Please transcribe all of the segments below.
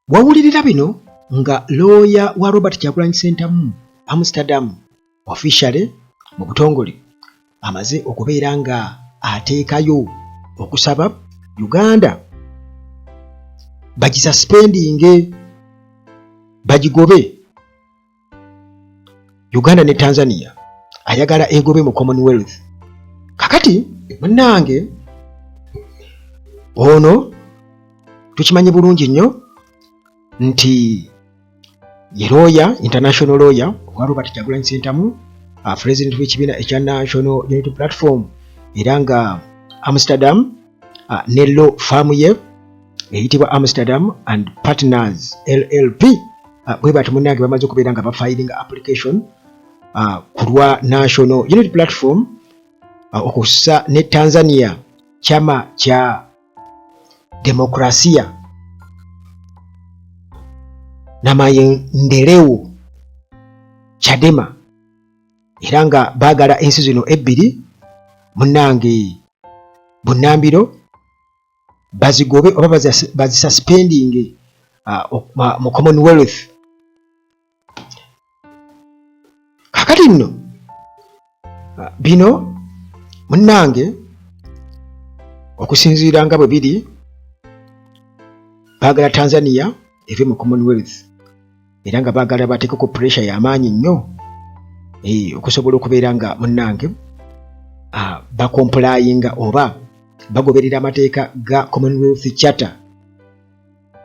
Wawulirira bino nga looya wa Robert Kyagulanyi Ssentamu Amsterdam officially mu butongole amaze okubeera nga ateekayo okusaba Uganda bagisasipendinge bagigobe Uganda ne Tanzania ayagala egobe mu Commonwealth. Kakati munnange ono tukimanyi bulungi nnyo nti ye lawyer, international lawyer owa Robert Kyagulanyi Ssentamu, president w'ekibiina ekya National Unity Platform, era nga Amsterdam ne law firm ye eyitibwa Amsterdam and Partners LLP. Bwe bati munnange bamaze okubeera nga bafilinga application ku lwa National Unity Platform okussa ne Tanzania chama cha Demokrasia na Maendeleo Chadema, era nga baagala ensi zino ebbiri munnange bunnambiro bazigobe oba bazisuspendinge mu Commonwealth. Kakati nno bino munnange okusinziira nga bwe biri, baagala Tanzania eve mu Commonwealth, era nga baagala bateekeko pressure y'amaanyi nnyo okusobola okubeera nga munnange bakomplayinga oba bagoberera amateeka ga Commonwealth Charter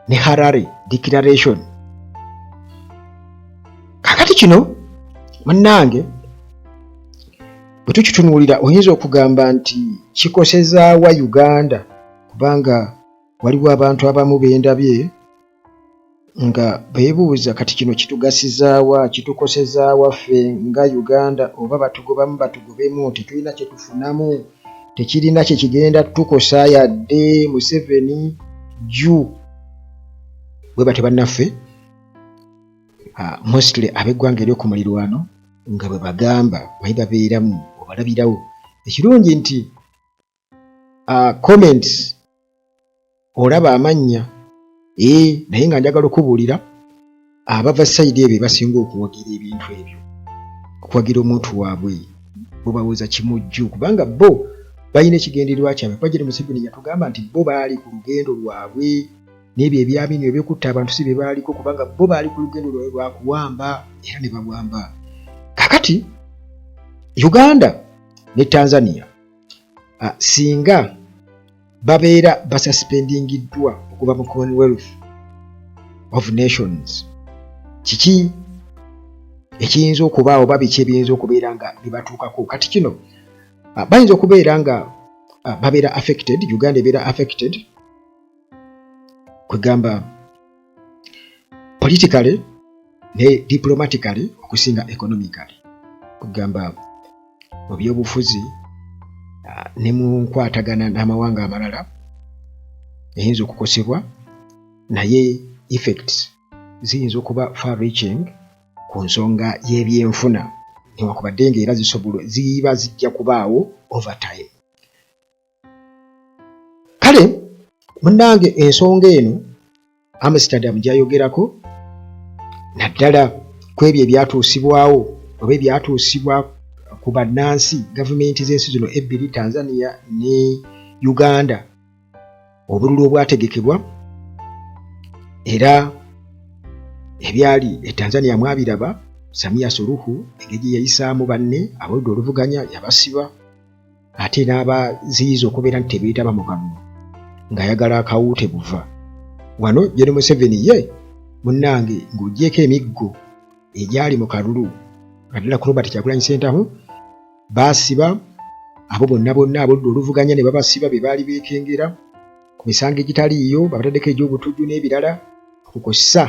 ne Harare Declaration. Kakati kino munnange bwe tukitunuulira oyinza okugamba nti kikosezaawa Uganda, kubanga waliwo abantu abamu bendabye nga beebuuza kati kino kitugasizaawa, kitukosezaawa ffe nga Uganda, oba batugobamu batugobemu tetulina kye tufunamu, tekirina kye kigenda tukosa yadde Museveni jju. Bwe batyo bannaffe mostly ab'eggwanga ery'oku mulirwano nga bwe bagamba, manyi babeeramu obalabirawo. Ekirungi nti comments olaba amannya, naye nga njagala okubuulira abava side ebyo basinga okuwagira ebintu ebyo, okuwagira omuntu waabwe bubawoza kimujju, kubanga bo balina ekigendererwa kyabwe. Kuba Gen Museveni yatugamba nti bo baali ku lugendo lwabwe n'ebyo ebyabino ebyokutta abantu si bye baaliko, kubanga bo baali ku lugendo lwabwe lwakuwamba era ne bawamba. Kakati Uganda ne Tanzania singa babeera basuspendingiddwa okuva mu Commonwealth of Nations, kiki ekiyinza okubaawo oba biki ebiyinza okubeera nga bibatuukako? Kati kino bayinza okubeera nga babeera affected, Uganda ebeera affected kwegamba politically ne diplomatically okusinga economically, kugamba mu byobufuzi ne mu nkwatagana n'amawanga amalala eyinza okukosebwa, naye effects ziyinza okuba far reaching ku nsonga y'ebyenfuna, newakubadde ng'era zisobola ziba zijja kubaawo over time. Kale munnange ensonga eno Amsterdam gy'ayogerako naddala ku ebyo ebyatuusibwawo oba ebyatuusibwa ku bannansi gavumenti z'ensi zino ebbiri, Tanzania ne Uganda, obululu obwategekebwa era ebyali e Tanzania mwabiraba, Samia Suluhu engeri gye yayisaamu banne aboludda oluvuganya, yabasiba ate n'abaziyiza okubeera nti tebeetaba mu kalulu ng'ayagala akawuute buva wano. Gen Museveni ye munnange ng'ogyeko emiggo egyali mu kalulu naddala ku Robert Kyagulanyi Ssentamu, baasiba abo bonna bonna aboludda oluvuganya ne babasiba be baali beekengera ku misango egitaliiyo, babataddeko egy'obutujju n'ebirala, okukosa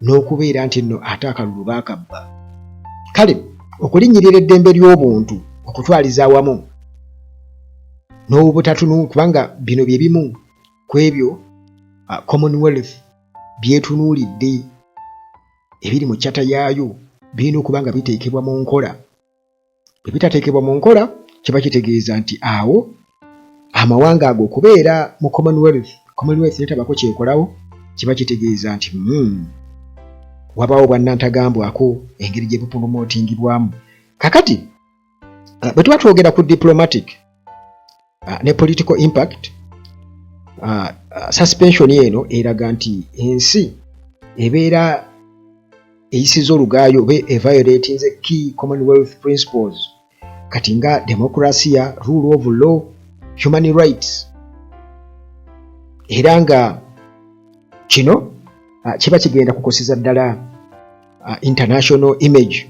n'okubeera nti nno ate akalulu baakabba. Kale okulinnyirira eddembe ly'obuntu okutwaliza awamu n'obutatunu, kubanga bino bye bimu ku ebyo Commonwealth byetunuulidde ebiri mu charter yaayo, birina okuba nga biteekebwa mu nkola. Bwe bitateekebwa mu nkola kiba kitegeeza nti awo Amawanga ago okubeera mu Commonwealth, Commonwealth netabako kyekolawo, kiba kitegeeza nti wabaawo bwannantagambwako engeri gye bupulomootingibwamu. Kakati bwe tuba twogera ku diplomatic ne political impact, suspension eno eraga nti ensi ebeera eyisiza olugaayo oba eviolatinze key Commonwealth principles, kati nga democracia, rule of law, human rights, era nga kino kiba kigenda kukoseza ddala international image,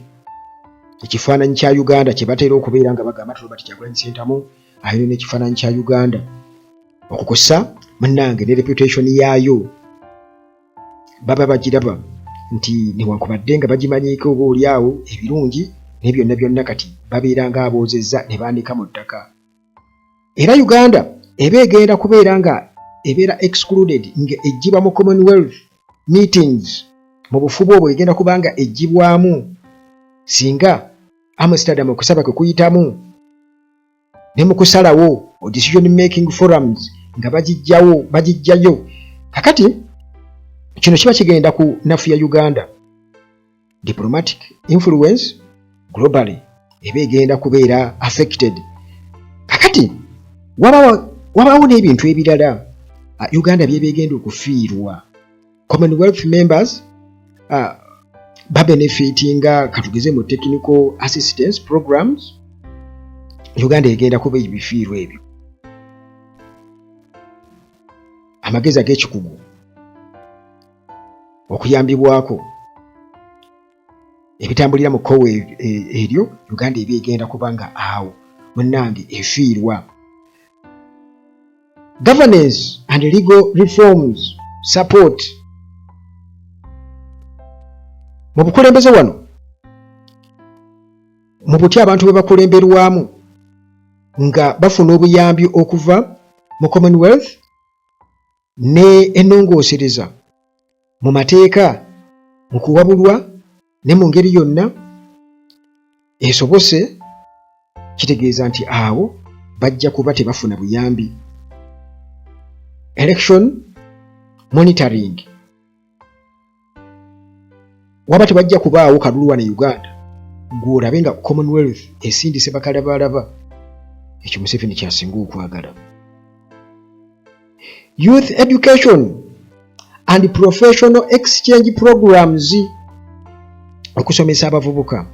ekifaananyi kya Uganda kye batera okubeera nga bagamba ti Robert Kyagulanyi Ssentamu ayina n'ekifaananyi kya Uganda okukosa. Munnange, ne reputation yaayo baba bagiraba nti newankubadde nga bagimanyiiko oba oli awo ebirungi, naye byonna byonna kati babeera nga aboozezza ne baanika mu ttaka. Era Uganda eba egenda kubeera nga ebeera excluded, nga eggyibwa mu Commonwealth meetings. Mu bufuba obwo egenda kuba nga eggyibwamu singa Amsterdam okusaba kwe kuyitamu, ne mu kusalawo, decision making forums, nga bagijjawo, bagijjayo. Kakati kino kiba kigenda ku nafu ya Uganda diplomatic influence globally, eba egenda kubeera affected. Kakati wabaawo n'ebintu ebirala Uganda byeba egenda okufiirwa. Commonwealth members babenefitinga, katugeze mu technical assistance programs, Uganda egenda kuba ebifiirwa ebyo, amagezi ag'ekikugu, okuyambibwako ebitambulira mu kkowe eryo, Uganda eba egenda kuba nga awo munnange efiirwa. Governance and legal reforms support, mu bukulembeze wano, mu butya abantu bwe bakulemberwamu nga bafuna obuyambi okuva mu Commonwealth, ne ennongoosereza mu mateeka, mu kuwabulwa ne mu ngeri yonna esobose, kitegeeza nti awo bajja kuba tebafuna buyambi. Election monitoring, waba tebajja kubaawo kalulu wano e Uganda, gw'olabe nga Commonwealth esindise bakalabalaba. Ekyo Museveni kyasinga okwagala. Youth education and professional exchange programs, okusomesa abavubuka,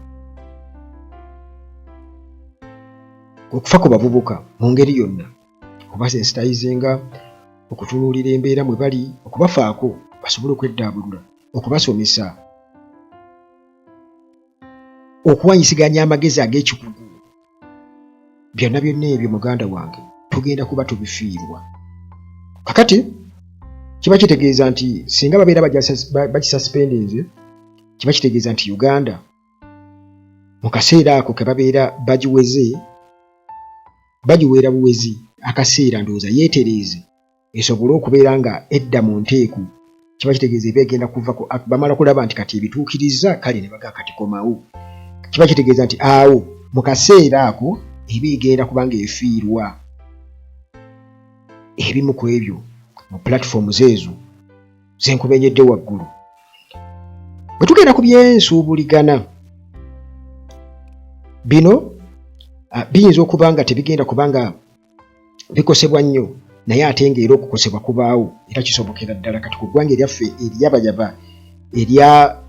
okufa ku bavubuka mu ngeri yonna, okubasensitizinga, okutunuulira embeera mwe bali, okubafaako basobole okweddaabulula, okubasomesa, okuwanyisiganya amagezi ag'ekikugu, byonna byonna ebyo, muganda wange, tugenda kuba tubifiirwa. Kakati kiba kitegeeza nti singa babeera bakisuspendinze, kiba kitegeeza nti Uganda mu kaseera ako ke babeera bagiweze, bagiweera buwezi akaseera, ndowooza yeetereeze esobole okubeera nga edda mu nteeko. Kiba kitegeeza eba egenda kuva ku bamala kulaba nti kati ebituukirizza, kale ne baga kati komawo. Kiba kitegeeza nti awo mu kaseera ako eba egenda kuba nga efiirwa ebimu ku ebyo mu platforms ezo zenkumenyedde waggulu. Bwe tugenda ku byensuubuligana, bino biyinza okuba nga tebigenda kuba nga bikosebwa nnyo, naye ate ng'era okukosebwa kubaawo, era kisobokera ddala. Kati ku ggwanga eryaffe eryabayaba, erya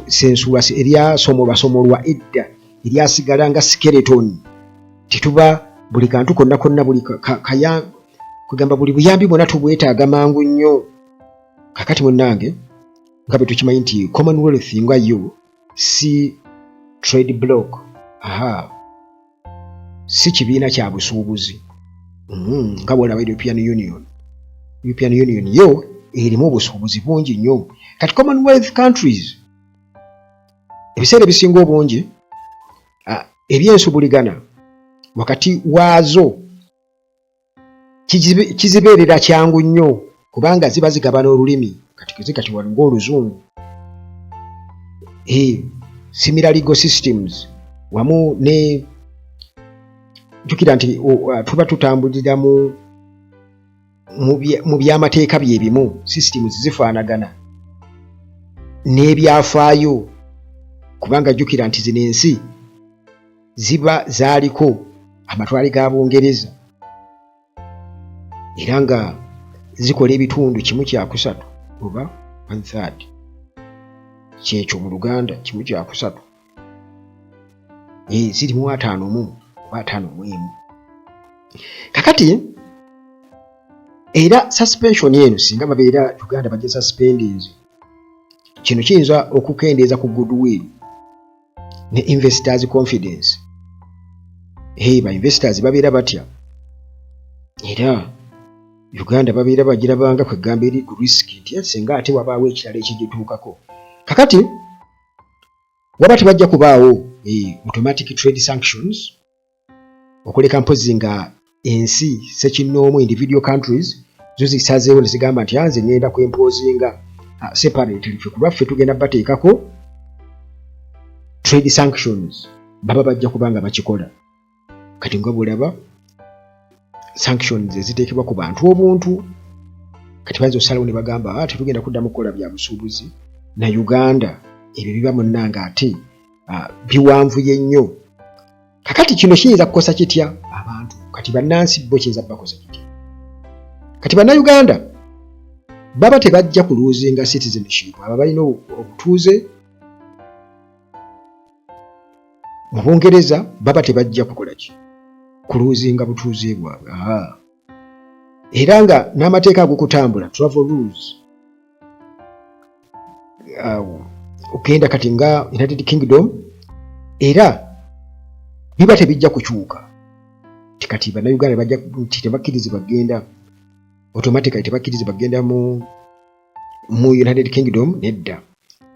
sensulwa, eryasomolwasomolwa edda, eryasigala nga skeleton, tetuba buli kantu konna konna, buli kugamba buli buyambi bwonna tubwetaaga mangu nnyo. Kakati munnange, nga bwe tukimanyi nti Commonwealth nga yo si trade block, aha, si kibiina kya busuubuzi nga bwolaba European Union. European Union yo erimu obusuubuzi bungi nnyo. Kati Commonwealth countries ebiseera ebisinga obungi ebyensubuligana wakati waazo kizibeerera kyangu nnyo, kubanga ziba zigabana olulimi. Kati kati wano ng'Oluzungu, similar legal systems wamu ne Jjukira nti tuba tutambulira mu byamateeka bye bimu, systems zifaanagana n'ebyafaayo, kubanga jjukira nti zino ensi ziba zaaliko amatwale ga Bungereza era nga zikola ebitundu 1/3 oba 1/3, kyekyo mu Luganda 1/3, zirimu 50 mu oba 51. Kakati era suspension eno, singa babeera Uganda bajja suspendinze, kino kiyinza okukendeeza ku goodwill ne investors confidence. Hey, ba investors babeera batya era Uganda babeera bagirabanga kwegamba eri ku risk nti singa ate wabaawo ekirala ekigituukako. Kakati waba tebajja kubaawo automatic trade sanctions, okuleka mpozi nga ensi sekinnoomu, individual countries, zo zisazeewo ne zigamba nti anze ngenda kwempozinga separately, ffe ku lwaffe tugenda bateekako trade sanctions, baba bajja kuba nga bakikola. Kati nga bwolaba sanctions eziteekebwa ku bantu obuntu, kati bayinza osalawo ne bagamba, ah, tetugenda kuddamu kukola bya busuubuzi na Uganda. Ebyo biba munnanga ate biwanvuye nnyo. Kakati kino kiyinza kukosa kitya abantu? Kati bannansi bo kiyinza bakosa kitya? Kati Bannayuganda baba tebajja kuluzinga citizenship, abo balina obutuuze mu Bungereza baba tebajja kukola ki? Kuluzinga butuuze bwabwe. Era nga n'amateeka ag'okutambula, travel rules, ogenda kati nga United Kingdom, era biba tebijja kukyuka ti kati Bannayuganda bajja nti tebakkirizibwa kugenda automatically, tebakkirizibwa kugenda mu United Kingdom. Nedda,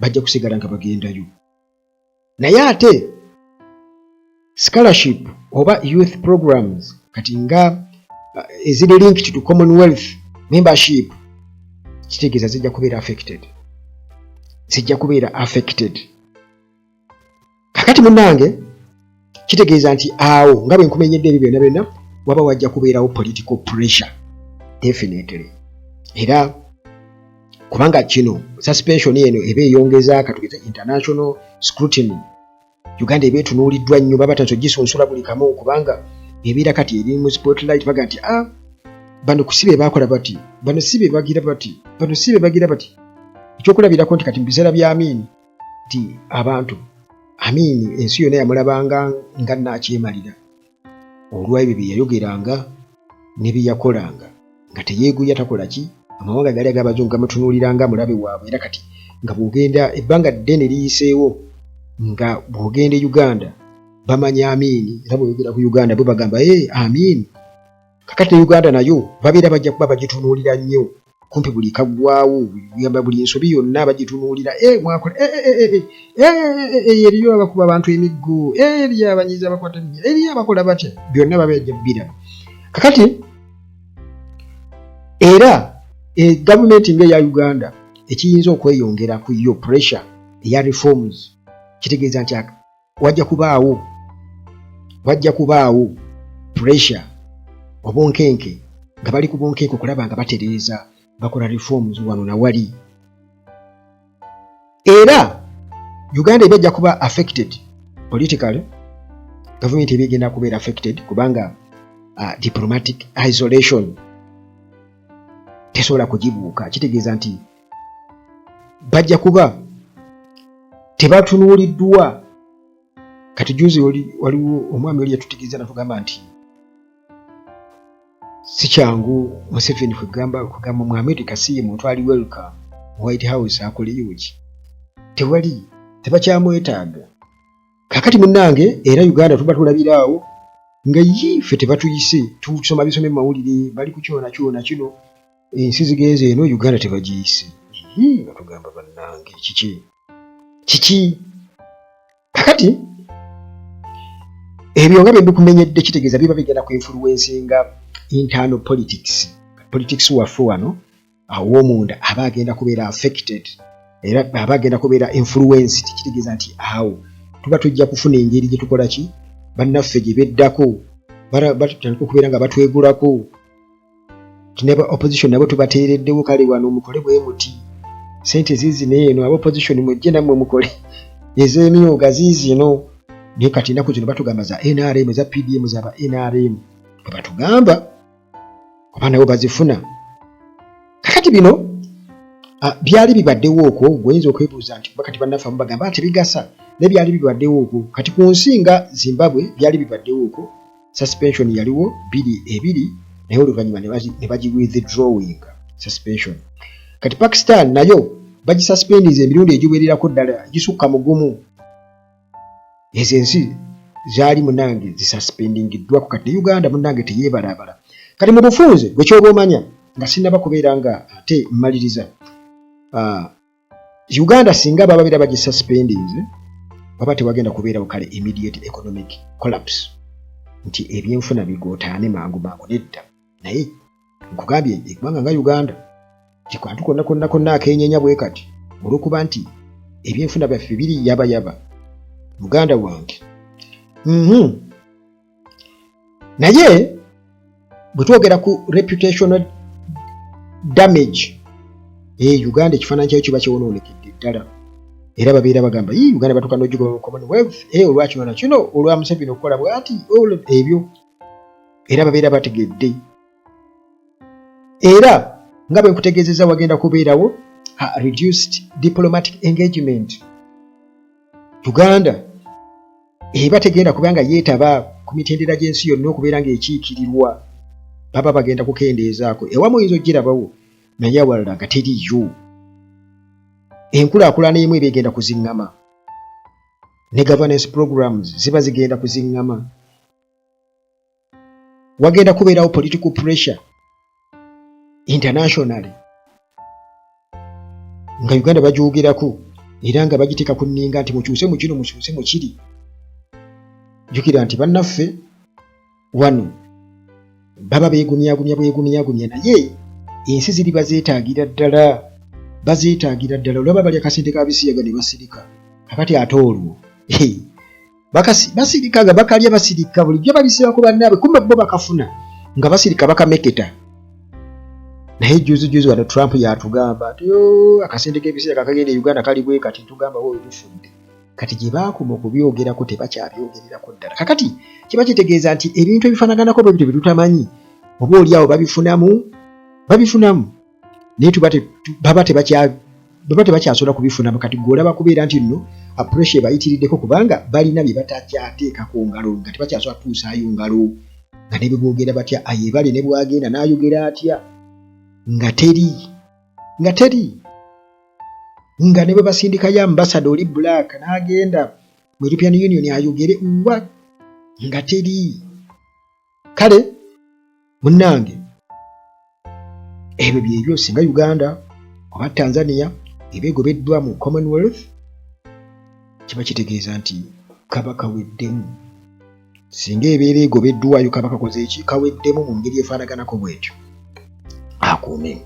bajja kusigala nga bagendayo. Naye ate scholarship oba youth programs kati nga eziri linked to Commonwealth membership, kitegeeza zijja kubeera affected, zijja kubeera affected. Kakati munnange, kitegeeza nti awo nga bwe nkumenyedde ebyo byonna byonna, waba wajja kubeerawo political pressure definitely, era kubanga kino suspension eno eba eyongeza katugeze international scrutiny. Uganda eba etunuuliddwa nnyo, baba tanso gisunsula buli kamu, kubanga ebeera kati eri mu spotlight. Baga nti, ah, bano si be baakola bati, bano si be bagira bati, bano si be bagira bati. Ekyokulabirako nti kati mu biseera bya Amiini, nti abantu Amiini ensi yonna yamulabanga nga naakyemalira olw'ebyo bye yayogeranga ne bye yakolanga, nga teyeeguya, takola ki, amawanga gali ag'abazungu gamutunuuliranga mulabe waabwe. Era kati nga bw'ogenda, ebbanga ddene liyiseewo, nga bw'ogenda e Uganda bamanya Amiini, era bw'oyogera ku Uganda bo bagamba, e Amiini. Kakati ne Uganda nayo babeera bajja kuba bagitunuulira nnyo, kumpi buli kaggwawo, gamba buli nsobi yonna bagitunuulira. E mwakola eriyo abakuba abantu emiggo, eriyo abanyiiza, abakwata, eriyo abakola batya, byonna babajja biraba. Kakati era gavumenti nga eya Uganda ekiyinza okweyongera ku yo pressure eya reforms, kitegeeza nti wajja kubaawo pressure, obunkenke, nga bali ku bunkenke okulaba nga batereeza, bakola reforms wano nawali. Era Uganda eba ejja kuba affected politically, gavumenti eba egenda kubeera affected kubanga diplomatic isolation tesobola kugibuuka. Kitegeeza nti bajja kuba tebatunuuliddwa. Kati juzi waliwo omwami oli yatutegeeza natugamba nti si kyangu Museveni kugamba mu America, si ye muntu ali welcome mu White House, akoleyo ki? Tewali, tebakyamwetaaga. Kakati munnange, era Uganda tuba tulabiraawo nga yi ffe tebatuyise, tusoma bisome mu mawulire, bali ku kyona kyona kino, ensi zigenze eno, Uganda tebagiyise. Nga tugamba, bannange, kiki kiki? Kakati ebyo nga bye mbikumenyedde, kitegeeza biba bigenda ku influencinga internal politics waffe wano aw'omunda, aba agenda kubeera affected era aba agenda kubeera influenced. Kitegeeza nti awo tuba tujja kufuna engeri gye tukola ki, bannaffe gye beddako. Batandika okubeera nga batwegulako nti naba opposition nabo tubateereddewo, kale wano mukole bwe muti, sente ziizino eno, aba opposition mujje nammwe mukole ez'emyooga ziizino. Naye kati ennaku zino batugamba za NRM, eza PDM zaba NRM bwe batugamba, oba nabo bazifuna. Kakati bino byali bibaddewo okwo, gweoyinza okwebuuza nti kuba kati bannaffe abamu bagamba nti bigasa, naye byali bibaddewo okwo. Kati ku nsi nga Zimbabwe byali bibaddewo okwo, suspension yaliwo 2020, naye oluvannyuma ne bagi withdrawing suspension. Kati Pakistan nayo bagisuspendinze emirundi egiwererako ddala gisukka mu gumu. Ezo ensi zaali munange zisuspendingiddwako, kati ne Uganda munange teyeebalaabala. Kati mu bufunze gwe kyoba omanya nga sinnaba kubeera nga ate mmaliriza, Uganda singa baba babeera bagisuspendinze, waba tewagenda kubeerawo kale immediate economic collapse nti ebyenfuna bigootaane mangu mangu, nedda. Naye nkugambye, eggwanga nga Uganda kikantu konna konna konna akenyenya bwe kati, olw'okuba nti ebyenfuna byaffe biri yabayaba, muganda wange. Naye bwe twogera ku reputational damage, Uganda ekifaananyi kyayo kiba kyonoonekedde ddala, era babeera bagamba, "Ii, Uganda batuuka n'ogigoba mu Commonwealth, olwa kino na kino, olwa Museveni okukola bw'ati," ebyo era babeera bategedde. Era nga bwe nkutegeezezza, wagenda kubeerawo reduced diplomatic engagement. Uganda eba tegenda kuba nga yeetaba ku mitendera gy'ensi yonna okubeera ng'ekiikirirwa, baba bagenda kukendeezaako. Ewamu oyinza ogirabawo, naye awalala nga teriiyo. Enkulaakulana emu eba egenda kuziŋŋama, ne governance programs ziba zigenda kuziŋŋama. Wagenda kubeerawo political pressure internationally nga Uganda bagyogerako era nga bagiteeka ku nninga nti mukyuse mu kino, mukyuse mu kiri. Jjukira nti bannaffe wano baba beegumyagumya bwegumyagumya, naye ensi ziri bazeetaagira ddala, bazeetaagira ddala. Olwaba balya akasente ka bisiyaga ne basirika, kakati ate olwo basirika nga bakalya, basirika bulijjo babisiba ku bannaabwe, kumbe bo bakafuna nga basirika bakameketa. Naye juzi juzi wano Trump yatugamba nti, "Oh, akasente k'ebisiyaga kagenda e Uganda kali bwe kati." Tugamba wowe tufudde. Kati gye baakoma okubyogerako tebakyabyongererako ddala. Kakati kiba kitegeeza nti ebintu ebifaanaganako bwe bityo bye tutamanyi, oba oli awo babifunamu, babifunamu, naye baba tebakyasobola kubifunamu. Kati gwe olaba kubeera nti nno pressure ebayitiriddeko, kubanga balina bye batakyateekako ngalo, nga tebakyasobola kutuusaayo ngalo, nga ne bwe boogera batya, ayebale ne bwagenda n'ayogera atya, nga teri, nga teri, nga ne bwe basindikayo ambasada oli black n'agenda mu European Union ayogere wa, nga teri. Kale munnange, ebyo byebyo. Singa Uganda oba Tanzania eba egobeddwa mu Commonwealth, kiba kitegeeza nti kaba kaweddemu. Singa ebeera egobeddwayo, kaba kakoze eki? Kaweddemu mu ngeri efaanaganako bwetyo. Akuume.